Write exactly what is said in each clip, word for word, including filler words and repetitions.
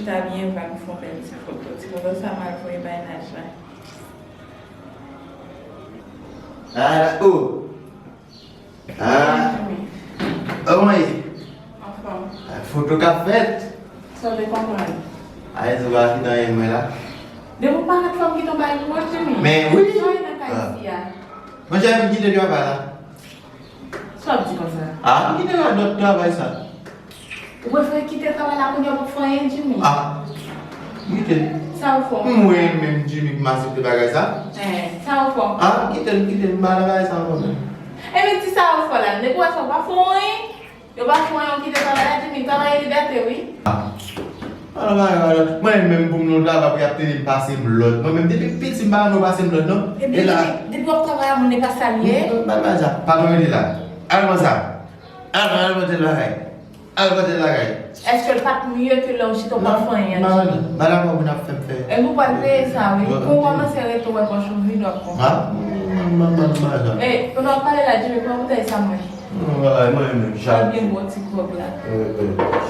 Sa byen va, nou fè yon bèl ti foto. Ti foto sa m al voye bay Naj la. Ah, oh. Ah. Kòman ye? Anfòm. Ah, foto k ap fèt. Sa w te konprann? Ay, se pa ki nan mwen la. Depi w parèt fò m kite w bay pou mwen, Jimmy. Men wi. Sa w nan kay isi a? Mwen, jan m kite travay la. Sa w ap di konsa? Ah, m kite radòt travay sa. Ou prefere kite travay la kounye a pou fè anyen, Jimmy? Ah, kite l. Sa ou fè? Mwen menm, Jimmy, pou m aksepte bagay sa? Eh, sa ou fè? Ah, kite l, kite l, m pa nan bagay sa ankò menm. Ebyen, di sa ou fè la, nèg ou wè sa ou pa fè anyen. Yo pa fè anyen, ou kite travay la, Jimmy, travay e libète, wi. Ah. Ala bagay, ala. Mwen menm pou m nan travay pou y ap tande m pase m lòd. Mwen menm depi piti m pa renmen yo pase m lòd non. Epi e la depi, depi w ap travay a moun e pa salye. M pa, m pa sa. Pa mwen rete la. Al pran sa. Al pran, al pran tèl bagay. Al pran tèl bagay. Èske l pa t mye ke lè w chita w pa fè anyen? Non, non, non. M pa dakò moun ap fè m fè. E nou pral peye sa wi. Kou w kòmanse rete w wè pòch ou vid w ap pran. Ha? M, m, m, m, m pa sa. E pandan w ap pale la Jimmy, pran boutèy sa mwen. Mwen menm, chak jou. Gen bon ti kòb la.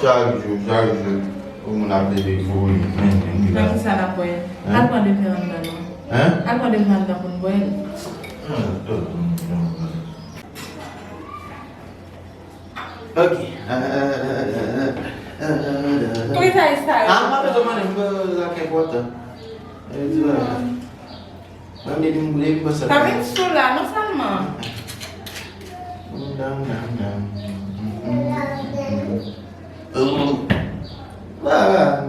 Chak jou, chak jou. Pou moun ap leve voye, men, men, men. Nan ki sa n ap wè? Al pran de vè anndan non. Hein? Al pran de vè anndan pou n bwè l. Ok. Pou ki sa e sa yo? Ah, m pa bezwen mande, m pa lakay pòtan. E di bagay. Mwen, depi m boule, m pase. Pa vin sou la, non sèlman. Dam, dam, dam. Oh. Ah.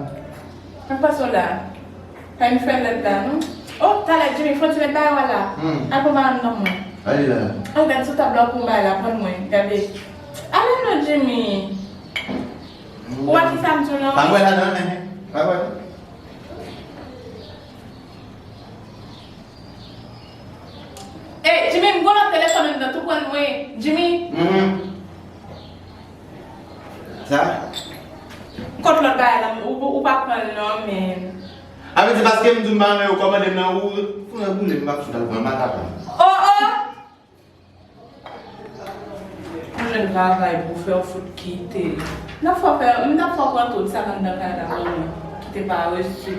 Mwen pase w la. Pa vin fè lèd la, non. Oh, talè, Jimmy, fò ti mèt bagay w la. Hmm. Al pran bagay m nan mwen. Ale la. Oh, gad sou tab la, ou pran bagay la, pran mwen. Gade. Ale non, Jimmy. Hmm. Ou wè ki sa m di w lan? Pa wè la, non, men. Pa wè. Ey, Jimmy, m gon lòt telefòn anndan tou, pran l mwen. Jimmy. Mhm. Sa? Kot lòt bagay la, ou, ou pa pran l non, men. A vle di paske m di w m pa renmen yo kòmande m nan, ou foutre boule m, m ap fout al pran, m pa ka pran. Oh, oh! Ou jwenn travay pou fè w fout kite. N ap fè w fè, m t ap fè w pran tout sa k anndan kay la pou mwen. Kite pa resi.